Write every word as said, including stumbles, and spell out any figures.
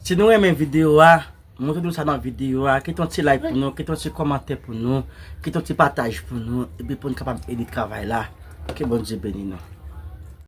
Si nou renmen videyo a, montre nou sa nan videyo a, kite yon ti like pou nou, kite yon ti kòmantè pou nou, kite yon ti pataj pou nou, epi pou nou kapab ede travay la. Ke Bondye beni nou.